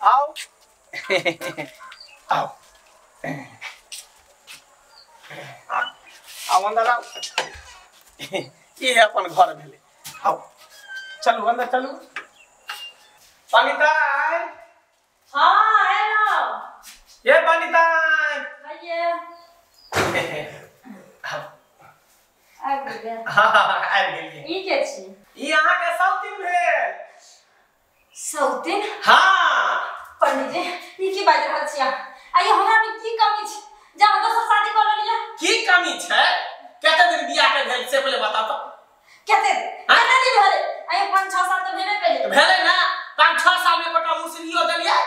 आओ आओ आओ अंदर आओ। ये है अपन घर भेले। आओ चलू अंदर चलू। पानीता हां हेलो ये पानीता आइए आबि गेल। हां आबि गेलियै। ई के छी? ई अहाँ के सौतीन भेल। सौतीन? हां पंडित जी ई की बाजि रहल छी अहाँ? आइए हमरा में की कमी छै जे अहाँ दोसर शादी कऽ लेलियै? की कमी छै? कते दिन बियाह के भेल से पहिले बताउ त। कते कते दिन भेलै? आइए 5-6 साल त भेबे केलै। भेलै ना 5-6 साल में कोटा मुसरियो देलियै?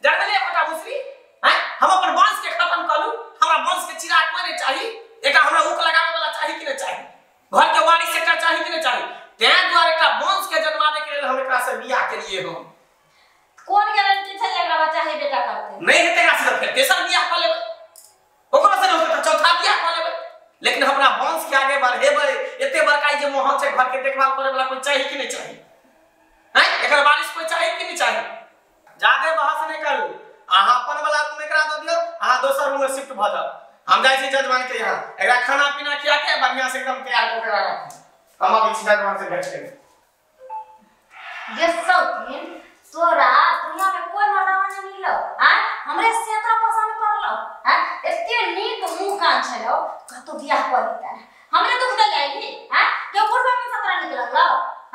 जान देलियै कोटा मुसरी? हैं हम अपन वंश के खत्म करू? हमरा वंश के चिराग कोई नहीं चाही। एकटा हमरा ऊक लगावे वाला चाही कि नहीं चाही? घर के वारिस एकटा चाही कि नहीं चाही? तें दुआरे एकटा वंश के जन्मावे के लेल हम एकरा से बियाह केलिए हो। कोन गारंटी छै जे एकरा बच्चा हे बेटा करतै? नहीं हेतै एकरा से फेर तेसर बियाह क लेबै, ओकरो से नहीं होतै त चौथा बियाह क लेबै। लेकिन हमरा वंश के आगे बढ़ेबै एते बड़का जे मोह छै घर के देखभाल करे वाला कोई चाही कि नहीं चाही? हैं एकर वारिस कोई चाही कि नहीं चाही? जादे बहस नहीं करू। अहाँ अपन वाला रूम एकरा दऽ दियौ, अहाँ दोसर रूम में शिफ्ट भऽ जाउ। हम जाइ छी जजमान के यहाँ, एकरा खाना पीना खिया के बढ़िया से एकदम तैयार कऽ के राखब। हम अबै छी जजमान से भेंट करै। जे सौतीन तोरा दुनिया में कोई मर्दावा नहीं मिललो आ हमरे से तोरा पसंद पड़लो आ एते नीक मुंह कान छलो कतो बियाह कऽ लेता हमरे दुख दे जाइली आ के बुढ़वा में सतरा निक लगलो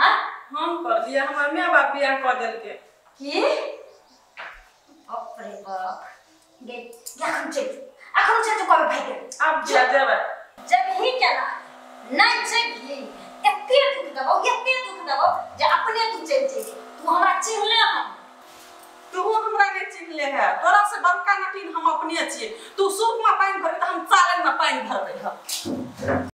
हां? हम कर लिया, हमर my बाप बियाह कऽ देलके। की बाप रे बाप गे अखन चल अखन चल तो कबे भाई के अब जा जेबै जब ही केना नहीं जेबही एते दुख देबौ एते दुख देबौ जे अपने तू चलि जेबही। तू हमरा चिन्हले हन? तू हमरा नहीं चिन्हले है। तोरा से बड़का नटीन हम अपने छियै। तू सूप में पानि भरबे त हम चालन में पानि भरबै हम।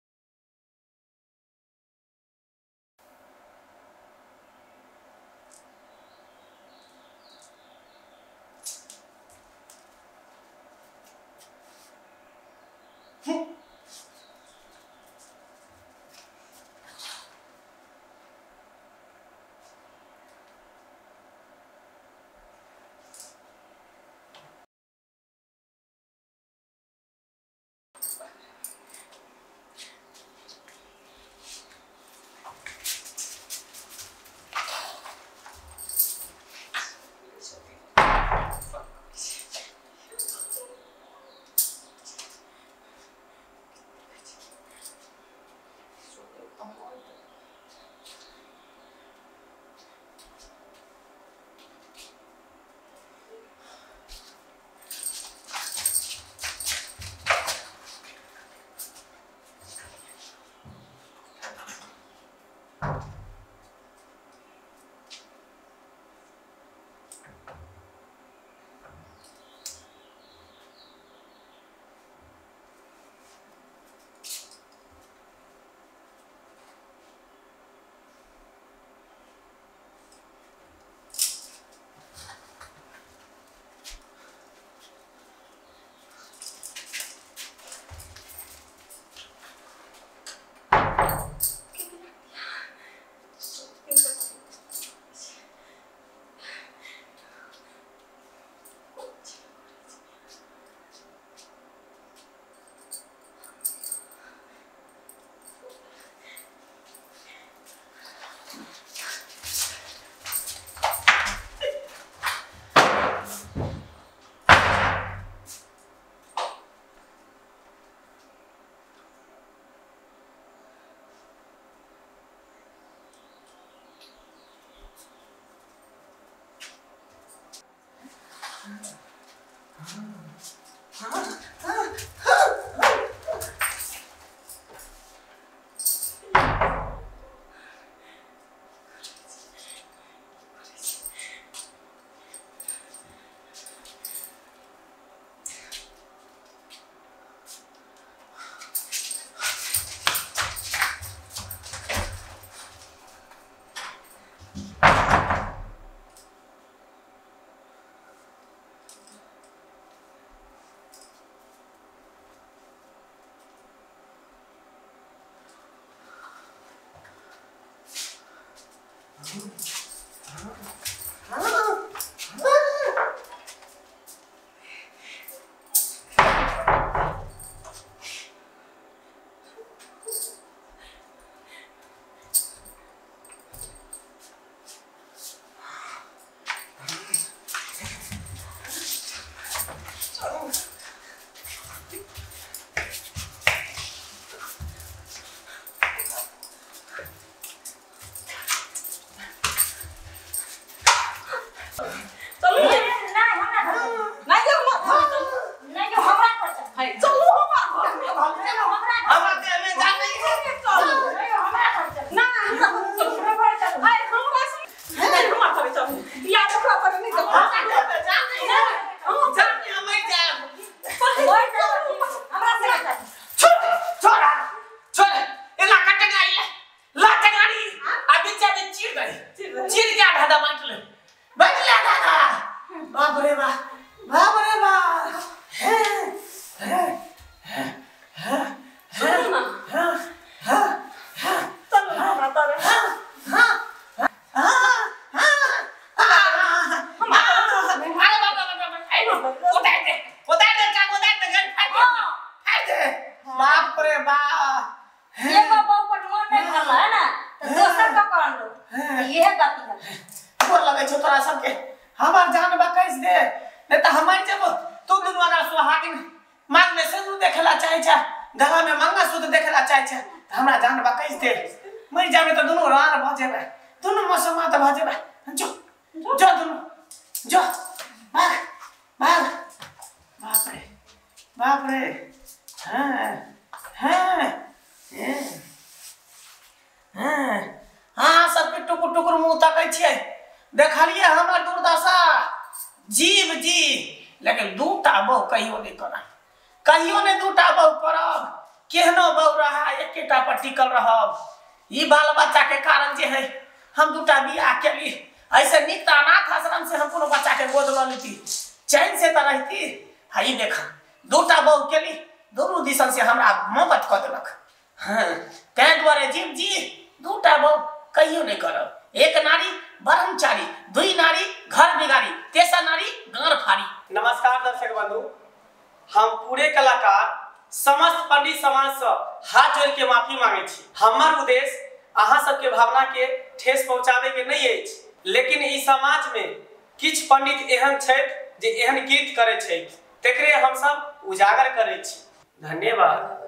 गोर लगै छौ तोरा सबके, हमर जान बकैस दे, नहीं तो हम मर जेबो। तू दुनू अगर सोहागिन मांग में सिंदूर देखेला चाहे छे, गला में मंगलसूत्र देखेला चाहे छे, त हमरा जान बकैस दे। मर जाबे तो दुनू रार भ जेबे, दुनू मसमात भ जेबे। जो जो दुनू जो, भाग भाग। बाप रे बाप रे। हाँ हाँ हाँ हाँ, सबके टुकुर टुकुर मुँह तकै छियै, देखलियै हमर दुर्दशा। जीव जी, लेकिन दूटा बहु कहियो नहीं करब, कहियो नहीं दूटा बहु करब। केहनो बहु रहा एकेटा पर टिकल रहब। ई बाल बच्चा के कारण जे है हम दूटा बियाह केली। ऐसे नीक तऽ अनाथ आश्रम से हम कोनो बच्चा के गोद लऽ लेती, चैन से तऽ रहती। हा ई देख, दूटा बहु केली, दुनू दिसन से हमरा मदद कऽ देलक। हाँ, ताहि दुआरे जीव जी दूटा बहु कहियो नहीं करब। एक नारी ब्रह्मचारी, दुई नारी घर बिगाड़ी, तेसर नारी गाँड़ फाड़ी। नमस्कार दर्शक बंधु, हम पूरे कलाकार समस्त पंडित समाज से हाथ जोड़ के माफी मांगे छी। हमर उद्देश्य अहाँ सबके भावना के ठेस पहुँचावे के नहीं अछि, लेकिन ई समाज में किछु पंडित एहन छथि जे एहन कृत्य करै छथि, तेकरे हम सब उजागर करै छी। धन्यवाद।